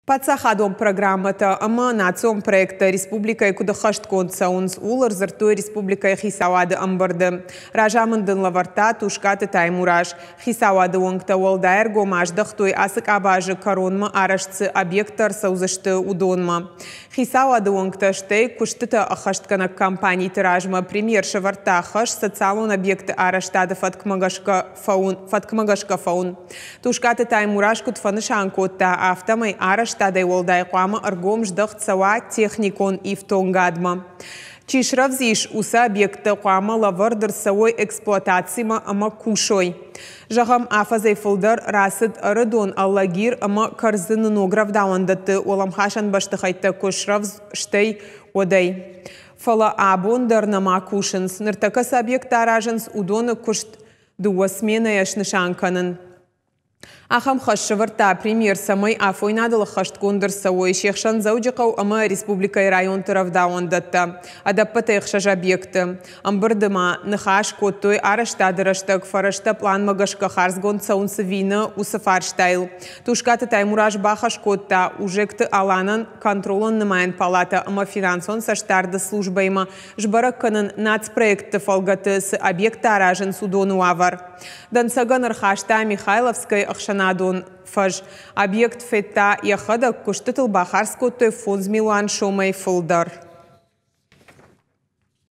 Паддзахадон программӕтӕ ӕмӕ национ проекттӕ республикӕйы куыд ӕххӕстгонд цӕуынц, ууыл ӕрдзырдтой республикӕйы хицауады ӕмбырды. Разамынд ын лӕвӕрдта Тускъаты Таймураз. Хицауады уӕнгтӕ уӕлдай ӕргом аздӕхтой ацы къабазы кӕронмӕ арӕзт цы объекттӕ ӕрцӕудзысты, уыдонмӕ. Хицауады уӕнгтӕ, стӕй куыстытӕ ӕххӕстгӕнӕг компаниты размӕ премьер сӕвӕрдта хӕс социалон объектты арӕзтады фӕткмӕ гӕсгӕ фӕуын, фӕткмӕ гӕсгӕ фӕуын. Тускъаты Таймураз куыд фӕнысан кодта, афтӕмӕй арӕзтадӕй уӕлдай хъуамӕ ӕргом здӕхт цӕуа техникон ифтонгадмӕ. Чи срӕвдз ис, уыцы объекттӕ хъуамӕ лӕвӕрд ӕрцӕуой эксплуатацимӕ ӕмӕ кусой. Зӕгъӕм, афӕдзӕй фылдӕр рацыд Ӕрыдон, Алагир ӕмӕ Кӕрдзыны ног рӕвдауӕндӕтты уӕлӕмхасӕн бӕстыхӕйттӕ куы срӕвдз, стӕй уӕдӕй. Фӕлӕ абон дӕр нӕма кусынц. Ныртӕккӕ цы объекттӕ аразынц, уыдоны куыст дыууӕ сменӕйӕ снысан кӕнын. Ахӕм хӕс сӕвӕрдта премьер, цӕмӕй афойнадыл ӕххӕстгонд ӕрцӕуой се хсӕн Дзӕуджыхъӕу ӕмӕ республикӕйы районты рӕвдауӕндӕттӕ. Ӕдӕппӕтӕй ӕхсӕз объекты. Ӕмбырды ма ныхас кодтой арӕзтады рӕстӕг фӕрӕзтӕ пъланмӕ гӕсгӕ хардзгонд цӕуынц ӕви нӕ, уыцы фарстайыл. Тускъаты Таймураз бахӕс кодта Ужегты Аланӕн контролон-нымайӕн палатӕ ӕмӕ финансон цӕстдарды службӕимӕ сбӕрӕг кӕнын нацпроектты фӕлгӕты цы объекттӕ аразынц, уыдоны уавӕр. Дӕнцӕгӕн ӕрхаста Михайловскӕйы ӕхсӕнадон фӕз. Объект федта йӕхӕдӕг, куыстытыл бахардз кодтой 5 милуан сомӕй фылдӕр.